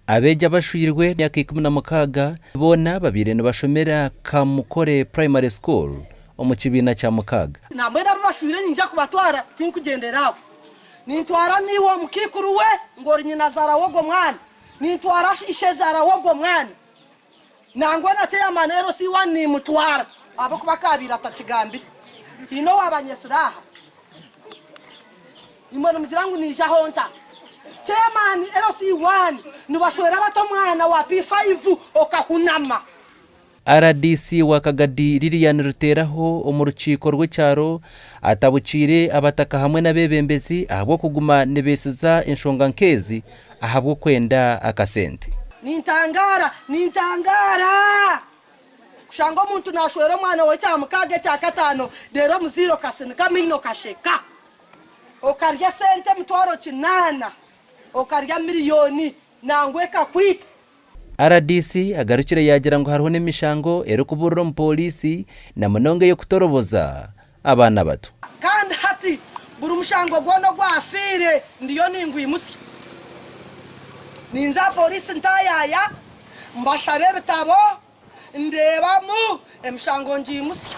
Abeegi abashwirwe emyaka 16 boona babaire nibashomera Kamukore Primary School omu kibiina kya mukaaga. Nambwenu abu bashwire niinyija kubatwara, tinkugyendera aho. Nintwara naiwe omukaikuru we ngu ori nyinazaara w'ogwo mwana. Nintwara ishezaara w'ogwo mwana. Nangwa na chairman LC1 nimutwara ahabw'okuba akaabaire atakigambire. Haine owaabanyetsire aha? Imwe nimugira ngu niija aho nta? Chairman LC1 nibashwera bata omwana wa P5 okahunama? Rdc wa Kagadi Lilian Ruteraho omu rukiiko rw'ekyaro atabukiire abataka hamwe n'abeebembezi ahabw'okuguma nibeesiza enshonga nk'ezi ahabw'okwenda akasente. Nintangaara, nintangaara kushanga omuntu naashwera omwana w'ekyamukaaga ekyakataano reero omuzaire okasinika amaino okasheka okarya esente emitwaro kinaana okarya miriyoni nangwa ekakwita. Rdc agarukire yaagira ngu hariho n'emishango erikuburira omu pooriisi na munonga ey'okutoroboza abaana bato. Kandi hati buri mushango gwona ogwafiire ndiyo ningwimutsya. Ninza aha pooriisi ntaayaaya, mbashaba ebitabo, ndeebamu emishango ngiimutsya.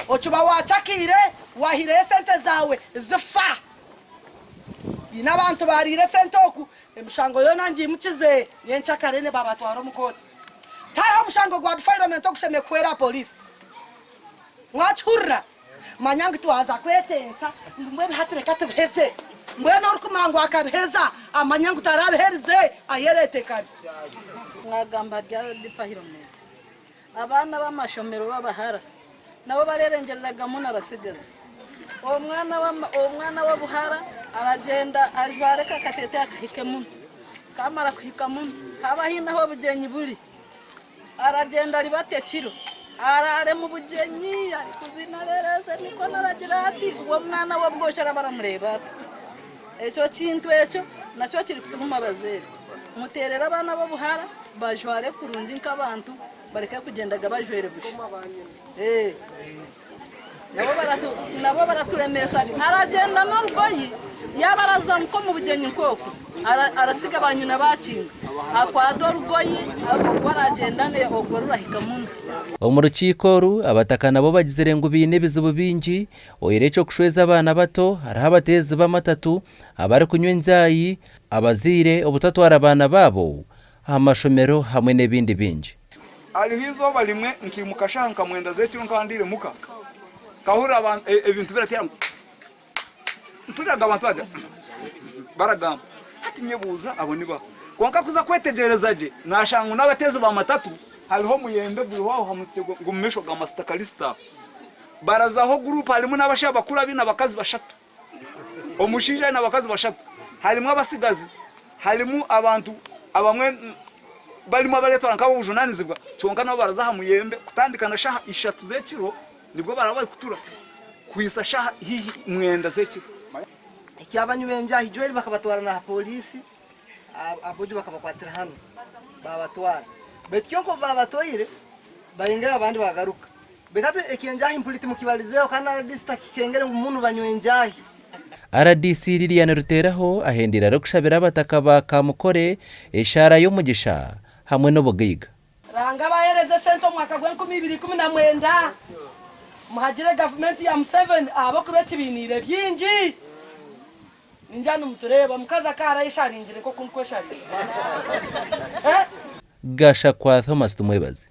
Okiba waacakiire, waahaireyo esente zaawe zifa. Haine abantu baariire esente oku, emishango yoona ngiimukize, nyenkyakare nibabatwara omu kooti. Tihariho mushango gwa defilement ogushemereire kuhwera aha pooriisi. Mwakihurira? Manya ngu twaza kwetensa ngu mbwenu hati reka tubiheze. Mbwenu orikumanya ngu akabiheza amanye ngu tarabiherize ayereete kare. Mwagamba rya defilement. Abaana b'amashomero b'abahara nabo barerengyereraga muno abatsigazi. Omwana w'obuhara aragyenda ajware akateteeyi akahike muno. Kamara kuhika muno haaba haine ahu obugyenyi buri, Aragyenda aribate ekiro, araare omu bugyenyi arikuzina arereeze emikono aragira ati, Ogwo omwana w'obwojo araba aramureeba ati. Ekyo kintu ekyo nakyo kirikuturuma abazaire. Muteerere abaana b'obuhara bajware kurungi nk'abantu bareke kugyendaga bajwaire busha. Nabo baraturemesa. Aragyenda n'orugoyi yaaba araza nk'omu bugyenyi nk'oku aratsiga banyina baakinga akwate orugoyi ogu aragyendane ogwo rurahika muno. Omu rukiiko oru, abataka nabo bagizire ngu baine ebizibu bingi oihireho eky'okushweza abaana bato, hariho abateezi b'amatatu, abarikunywa enjaayi, abazaire obutatwara baana baabo aha mashomero hamwe n'ebindi bingi. Hariho eizooba rimwe nkaimuka shaaha nka mwenda z'ekiro nkaba ndiire muka, nkahurira ebintu birateera ngu mpuriraga abantu baragira baragamba hati nyebuuza abo ni baaha? Kwonka kuza kwetegyereza gye naashanga ngu n'abateezi ba matatu hariho omuyembe guriho aho omu maisho ga Masita Kalisita aho barazaho guruupu harimu n'abashaija bakuru abaine abakazi bashatu. Omushaija aine abakazi bashatu, harimu abatsigazi, harimu abantu abamwe barimu abareetwara nk'ab'obujunaanizibwa kwonka nabo baraza aha muyembe kutandika na shaaha ishatu z'ekiro nibwo baraba barikutura kuhitsya shaaha haihi mwenda z'ekiro. Ekyabanywi b'enjahi Joel bakabatwara n'aha pooriisi, aboojo bakabakwatira hanu baabatwara beitu kyonka obu baabatwaire bahingayo abandi baagaruka. Beitu hati eky'enjaahi mpuri timukibarizeho kandi na rdc takikengere ngu munu banywa enjaahi. Rdc Lilian Ruteraho ahendeire arikushabira abataka ba Kamukore eshaara y'omugisha hamwe n'obugaiga. Ruhanga abahereze esente omwaka gw'enkumi ibiri 19 muhagire gavumenti ya Museveni ahabw'okuba ekibainiire bingi. Ningira nimutureeba omukazi akaba arayesharingire nk'oku ndikwesharinga. Gashakwa Thomas Tumwebaze.